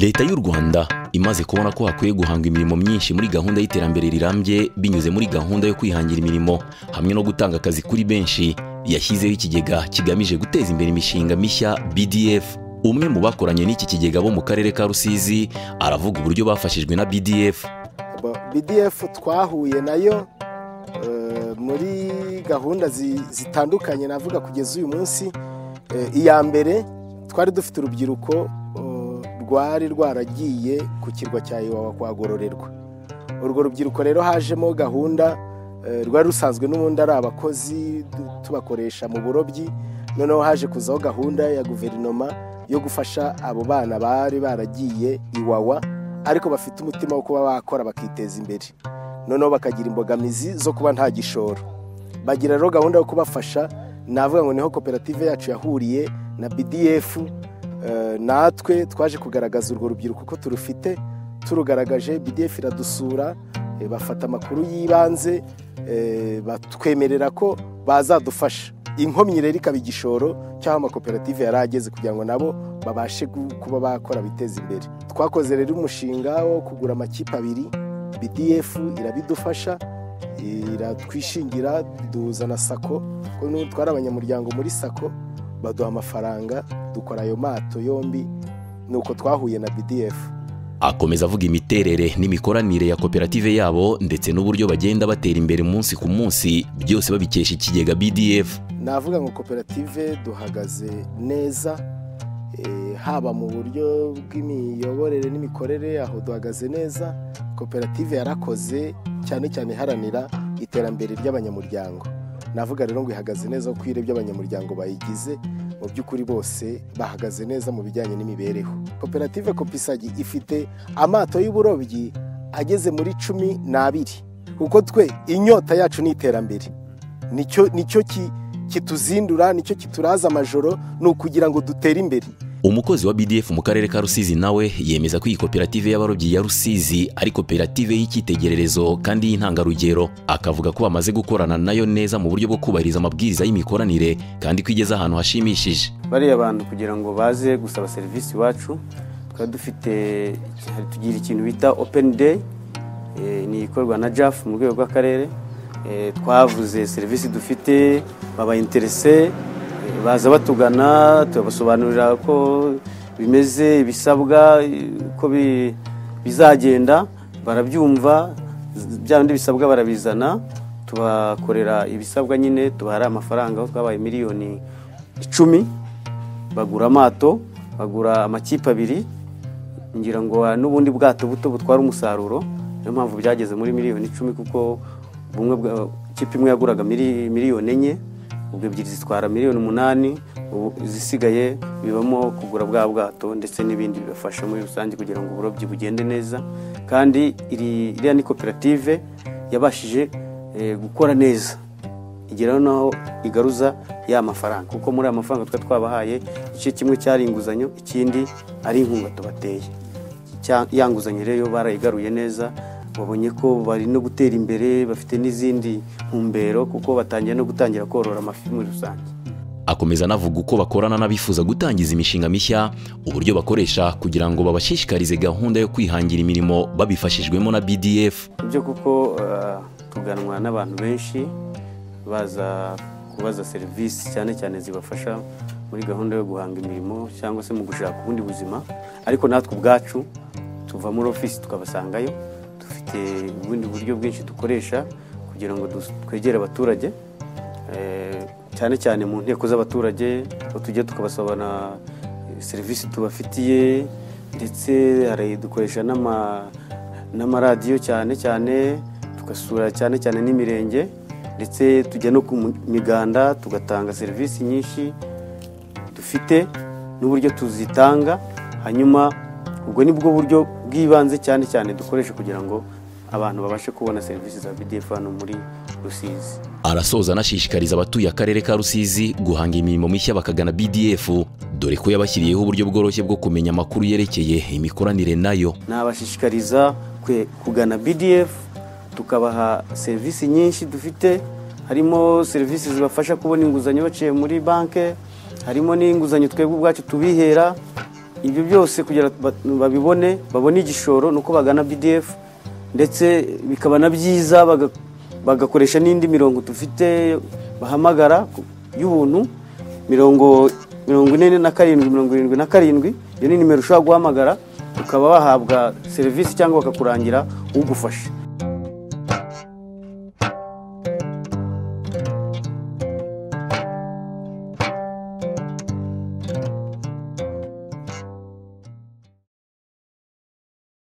Leta y'u Rwanda imaze kubona ko hakwiye guhanga imirimo myinshi muri gahunda y'iterambere rirambye binyuze muri gahunda yo kwihangira imirimo hamwe no gutanga akazi kuri benshi, yashyizeho ikigega kigamije guteza imbere imishinga mishya BDF. Umwe mu bakoranye n'iki kigega bo mu karere ka Rusizi aravuga uburyo bafashijwe na BDF. BDF twahuye nayo muri gahunda zitandukanye, navuga kugeza uyu munsi. Iya mbere twari dufite urubyiruko rwari rwaragiye ku kirwa cya Iwawa kwagororerwa. Urwo rubyiruko rero hajemo gahunda, rwari rusanzwe n'ubundi ari abakozi tubakoresha mu burobyi, noneho haje kuzaho gahunda ya guverinoma yo gufasha abo bana bari baragiye Iwawa ariko bafite umutima wo kuba bakora bakiteza imbere, noneho bakagira imbogamizi zo kuba nta gishoro. Bagira rero gahunda yo kubafasha, navuga ngo niho koperative yacu yahuriye na BDF. Natwe twaje kugaragaza urwo rubyiruko ko turufite, turugaragaje BDF iradusura, bafata amakuru y'ibanze, batwemerera ko bazadufasha. Inkomyi rero ikaba igishoro cy'aho amakoperative yari ageze kugira ngo nabo babashe kuba bakora biteza imbere. Twakoze rero umushinga wo kugura amakipe abiri, BDF irabidufasha, iratwishingira, duhuza na SACCO, kuko n'ubu twari abanyamuryango muri SACCO, baduha amafaranga dukora ayo mato yombi, nuko twahuye na BDF. Akomeza avuga imiterere n'imikoranire ya koperative yabo ndetse n'uburyo bagenda batera imbere umunsi ku munsi, byose babikesha ikigega BDF. Navuga ngo koperative duhagaze neza, haba mu buryo bw'imiyoborere n'imikorere, aho duhagaze neza. Koperative yarakoze cyane cyane iharanira iterambere ry'abanyamuryango. Navuga rero ngo ihagaze neza kuko iyo by'abanyamuryango bayigize mu by'ukuri bose bahagaze neza mu bijyanye n'imibereho. Koperative Kopisagi ifite amato y'uburobyi ageze muri 12, kuko twe inyota yacu ni iterambere, nicyo kituzindura, nicyo kituraza amajoro, ni ukugira ngo dutere imbere. Umukozi wa BDF mu karere ka Rusizi nawe yemeza ko iyi koperative y'abarobyi ya Rusizi ari koperative y'icyitegererezo kandi y'intangarugero. Akavuga ko bamaze gukorana nayo neza mu buryo bwo kubahiriza amabwiriza y'imikoranire kandi ko igeze ahantu hashimishije. Bariya bantu kugira ngo baze gusaba serivisi iwacu, twari dufite tugira ikintu bita open day, ni ikorwa na JAF mu rwego rw'akarere. Twavuze serivisi dufite, baba interese, baza batugana, tubasobanurira ko bimeze, ibisabwa ko bizagenda, barabyumva, bya bindi bisabwa barabizana, tubakorera ibisabwa nyine, tubahara amafaranga aho twabaye miliyoni 10, bagura amato, bagura amakipe abiri, ngira ngo n'ubundi bwato buto butwara umusaruro. Niyo mpamvu byageze muri miliyoni 10, kuko bumwe ikipe imwe yaguraga miliyoni 4, ubwo ebyiri zitwara miliyoni 8, ubu izisigaye bibamo kugura bwa bwato ndetse n'ibindi bibafasha muri rusange kugira ngo uburobyi bugende neza. Kandi iriya ni koperative yabashije gukora neza, igeraho naho igaruza ya mafaranga, kuko muri aya mafaranga twa twabahaye igice kimwe cyari inguzanyo, ikindi ari inkunga tubateye. Ya nguzanyo rero barayigaruye neza, babonye ko bari no gutera imbere, bafite n'izindi ntumbero kuko batangiye no gutangira korora amafi muri rusange. Akomeza anavuga uko bakorana n'abifuza gutangiza imishinga mishya, uburyo bakoresha kugira ngo babashishikarize gahunda yo kwihangira imirimo babifashijwemo na BDF. Ibyo kuko tuganwa n'abantu benshi baza kubaza serivisi cyane cyane zibafasha muri gahunda yo guhanga imirimo cyangwa se mu gushaka ubundi buzima, ariko natwe ubwacu tuva muri ofisi tukabasangayo. Dufite ubundi buryo bwinshi dukoresha kugira ngo twegere abaturage, cyane cyane mu nteko z'abaturage, aho tujya tukabasobanurira serivisi tubafitiye, ndetse hari dukoresha n'amaradiyo cyane cyane, tugasura cyane cyane n'imirenge, ndetse tujya no ku miganda tugatanga serivisi nyinshi dufite n'uburyo tuzitanga. Hanyuma ubwo ni bwo buryo bw'ibanze cyane cyane dukoresha kugira ngo abantu babashe kubona serivisi za BDF hano muri Rusizi. Arasoza anashishikariza abatuye akarere ka Rusizi guhanga imirimo mishya bakagana BDF, dore ko yabashyiriyeho uburyo bworoshye bwo kumenya amakuru yerekeye imikoranire nayo. Nabashishikariza kugana BDF, tukabaha serivisi nyinshi dufite, harimo serivisi zibafasha kubona inguzanyo baciye muri banke, harimo n'inguzanyo twebwe ubwacu tubihera, Ibyo byose kugira babibone, babone igishoro, nuko bagana BDF, ndetse bikaba na byiza bagakoresha n'indi mirongo dufite bahamagara y'ubuntu, 47 77. Iyo ni nimero ushobora guhamagara ukaba wahabwa serivisi cyangwa bakakurangira ugufasha.